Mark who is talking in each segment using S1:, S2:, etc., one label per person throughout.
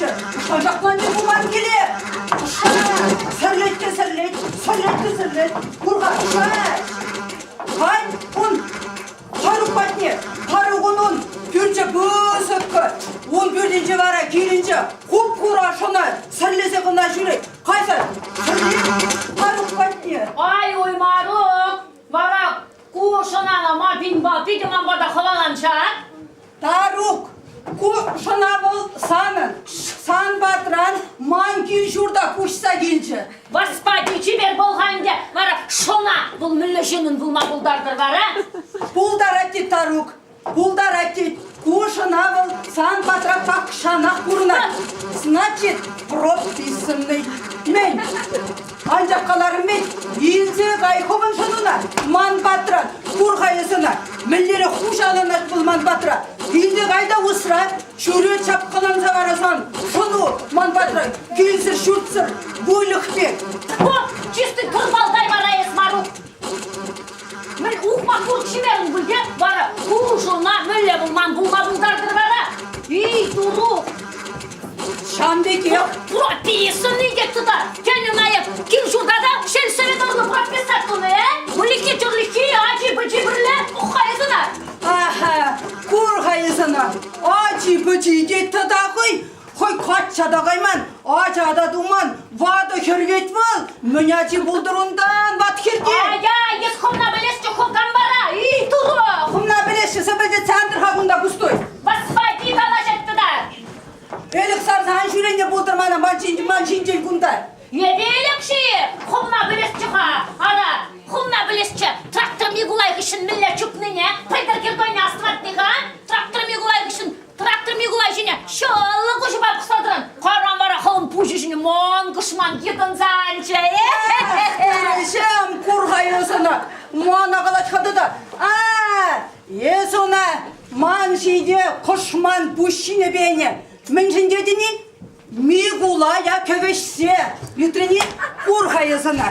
S1: пачӗ. Шӑншакланчӗ пулман киле. Сӗрлет те сӗрлет, сӗрлет те сӗрлет. Кур-ха, Халь ун Тарук патне, Тарук ун пӳрчӗ пысӑккӑ. Ун пӳртӗнче вара килӗнче хуп-хура шӑна сӗрлесе кӑна ҫӳрет. Кайса сӗрлет Тарук патне.
S2: Ай-уй, Марук, вара ку шӑнана ма пинпа питӗ ман пата хӑваланча?
S1: Тарук, ку шӑна вӑл санӑн. Сан патран ман кил-ҫурта куҫса килчӗ.
S2: Господи, чипер пул-ха ӗнтӗ. Вара шӑна вӑл мӗнле ҫыннӑн пулма пултартӑр вара?
S1: Пултарать тет Тарук. Пултарать тет. Ку шӑна вӑл сан патра пакшанах пурӑнать. Значит, прописанный. Мӗн? Анчах каларӑм вӗт, илсе кай хӑвӑн шӑнуна, ман патра, кур-ха эс ӑна, мӗнлерех хуҫаланать вӑл ман патра. Илсе кай та усра, ҫӳрет ҫапкаланса вара сан шӑну ман патра, килсӗр-ҫуртсӑр выльӑх пек.
S2: О, чистый тӑрпалтай вара эс, Марук. Мӗн ухмах курӑк ҫимерӗн пуль те, вара ку шӑна мӗнле вӑл ман пулма пултартӑр вара? Ий, турук!
S1: Ҫавӑн пекех.
S2: Прописанный те тата. Тен ӑна эп кил-ҫурта та ҫӗнсӗре тӑрнӑ прописать тунӑ, э? Выльӑххи-чӗрлӗххи, ачи-пӑчи пӗрле пӑх-ха эс ӑна.
S1: Аха, кур-ха эс ӑна. Ачи-пӑчи тет тата хӑй. Хӑй качча та кайман, ача та туман, ватӑ хӗр вӗт вӑл. Мӗн ачи пултӑр унтан, ват хӗрте?
S2: Ая, эс хӑвна пӗлесчӗ хӑв кам вара? Ий, турӑ!
S1: Хӑвна пӗлесчӗ, сӗпӗлтетсе антӑр-ха кунта пустой.
S2: Господи, калаҫать тата!
S1: Элӗк сарса ан ҫӳренӗ пултӑр мана ман ҫинчен кунта.
S2: Эпӗ ӗлӗк-ши? Хӑвна пӗлесчӗ-ха, ара, хӑвна пӗлесчӗ. Трактор Микулай хыҫҫӑн мӗнле чупнине пӗлтӗр кӗркунне астӑватни-ха? Трактор Микулай хыҫҫӑн Трактор Микулай ҫине ҫӑллӑ куҫпа пӑхса тӑран. Каран вара хӑвӑн пуҫӗ ҫине мӑн кӑшман йӑтӑнса анчӗ.
S1: Ҫам кур-ха эс ӑна, мана калать-ха тата. А, эс ӑна ман ҫине кӑшман пуҫ ҫине пенӗ. Мӗншӗн тетӗн-и? Микулая кӗвӗҫсе ӳтрӗн-и? Кур-ха эс ӑна.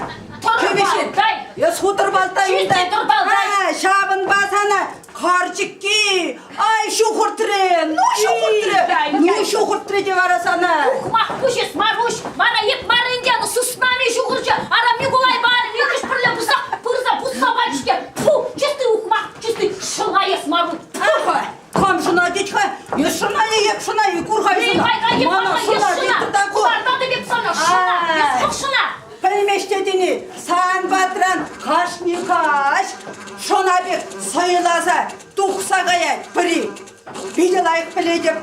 S1: Кӗвӗҫет. Эс ху тӑрпалта
S2: Чисти тӑрпалтай.
S1: А, ҫавӑнпа сана карчӑкки, ай ҫухӑртрӗ, ну ҫухӑртрӗ, ну ҫухӑртрӗ те вара сана.
S2: Ухмах пуҫ эс, Маруҫ, мана эп мар ӗнтӗ, сыснами ҫухӑрчӗ, ара Микулай мар, иккӗш пӗрле пырса, пырса пусса пачӗ-ҫке. Фу, чисти ухмах, чисти шӑла эс, Маруҫ.
S1: Аха, Кам шӑна тет-ха? Эс шӑна-и, эп шӑна-и, кур-ха шӑна. Мана шӑна тет та ку.
S2: Кӑтартатӑп эп сана, шӑна, эс хӑв шӑна.
S1: Пӗлмест тетӗн-и, сан патран кашни каҫ шӑна пек сӑйласа тухса каять пӗри. Питӗ лайӑх пӗлетӗп.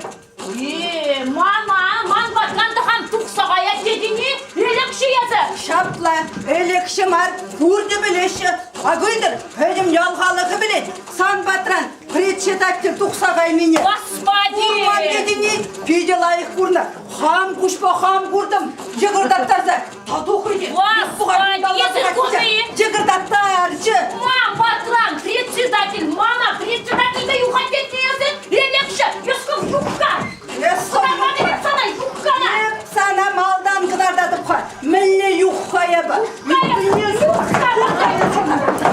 S2: Е, мама, ман патран тӑхан тухса каять тетӗн-и? Элекҫӗ эсӗ.
S1: Ҫапла, элекҫӗ мар, пурте пӗлеҫҫӗ. Акӑ пӗтӗм ял халӑхӗ пӗлет. Сан патран председатель тухса кайнине.
S2: Господи!
S1: Курман тетӗн-и? Питӗ лайӑх курнӑ. Хам куҫпа хам куртӑм. Йӑкӑртаттарса. Тату хӑйне.
S2: Господи, эсӗ курнӑ-и?
S1: Йӑкӑртаттарчӗ.
S2: Мам, патран, председатель, мама, председательпе юхать тетне эсӗ? Элекҫӗ, эс хӑв юхха! Кӑтартатӑп эп сана, юххана!
S1: Эп сана малтан кӑтартатӑп-ха. Мӗнле юхха эпӗ?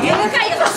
S2: Юхха, юхха,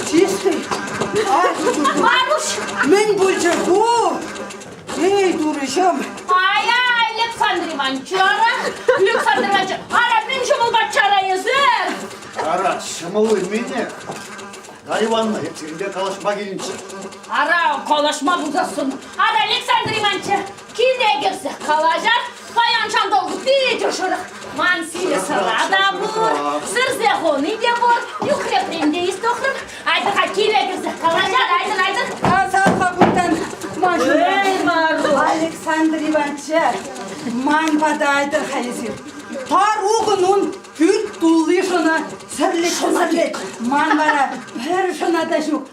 S1: Чистый.
S2: Маруҫ!
S1: Мӗн пулчӗ ку? Эй, турӑҫӑм!
S2: Ай-ай, Александр Иванович, ара! Александр Иванович, ара, мӗн ҫӑмӑлпа чара эсӗ?
S3: Ара, ҫӑмӑл имене. Дарья Ивановна, эп сирӗнпе калаҫма килнӗччӗ.
S2: Ара, калаҫма пулсассӑн. Ара, Александр Иванович, киле кӗрсе калаҫар. Паян ҫанталӑк питӗ шӑрӑх. Ман сивӗ сӑра та пур, сӗрсе хуни те пур, нӳхрепрен те истохрӑм. Айтӑр-ха киле кӗрсе калаҫар.
S1: Ивановича, ман пата айтӑр-ха эсир. Таругӑн ун пӳрт тулли шӑна сӗрлет сӗрлет. Ман вара пӗр шӑна та ҫук.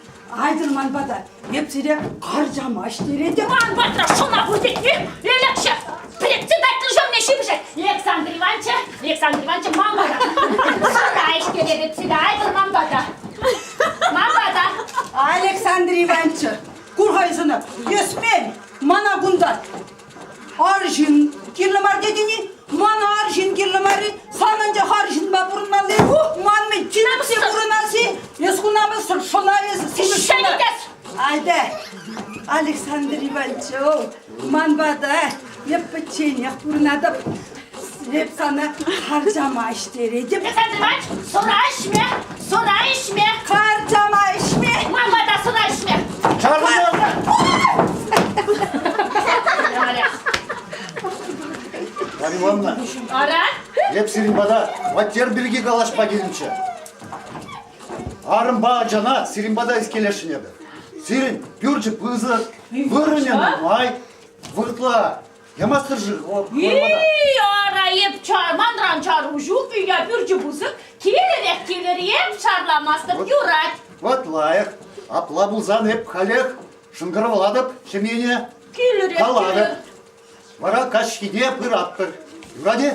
S1: Айтӑр ман пата, эп сире карчама ӗҫтеретӗп.
S2: Ман патра шӑна пур тетни, элекҫӗ, председатель ҫумне ҫыпҫать. Александр Ивановича, Александр Ивановича, ман пата. Сӑра ӗҫтеретӗп сире, айтӑр ман пата. Ман пата.
S1: Александр Ивановича, кур-ха эс ӑна, эсмен, мана кунта арҫын кирлӗ мар тетӗн-и? Мана арҫын кирлӗ мар-и? Сан анчах арҫынпа пурӑнмалли. Ман мӗн тирӗпсе пурӑнас-и? Эс хунамӑсӑр шӑна эс, симӗс шӑна. Айда, Александр Иванович, ман пата эп пӗчченех пурӑнатӑп. Эп сана харчама ӗҫтеретӗп.
S2: Александр Иванович, сӑра ӗҫме, сӑра ӗҫме.
S1: Харчама ӗҫме.
S2: Ман пата сӑра ӗҫме.
S3: Чарӑнӑр! Марья Ивановна,
S2: Ара?
S3: эп сирӗн пата хваттер пирки калаҫма килнӗччӗ. Арӑмпа ачана сирӗн пата ӗҫкелесшӗн эпӗ. Сирӗн пӳрчӗ пысӑк, вырӑнӗ нумай, выртла. Ямастӑр-ши
S2: И, ара, эп чар, манран чару ҫук, я пӳрчӗ пысӑк, килӗрех килӗр, эп шарламастӑп, юрать.
S3: Вот лайӑх. Апла пулсан эп халех шӑнкӑравлатӑп ҫемьене.
S2: Килӗрех,
S3: Калатӑп.
S2: килӗр.
S3: Вара каҫхине пыратпӑр. Юрать-и?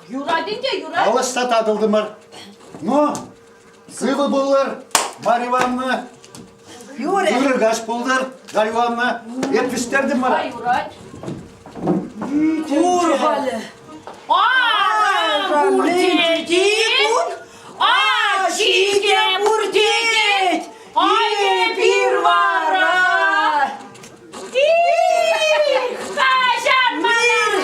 S2: Юрать ӗнтӗ, юрать.
S3: Калаҫса татӑлтӑмӑр. Ну, сывӑ пулӑр, Марья Ивановна.
S1: Юрӗ.
S3: Ырӑ каҫ пултӑр, Дарья Ивановна. Эп вӗҫтертӗм вара.
S2: Юрать.
S1: Пур халӗ.
S2: Арам пур тет.
S1: Ачи те пур тет. Эпир вара.
S2: Их, каҫар мана.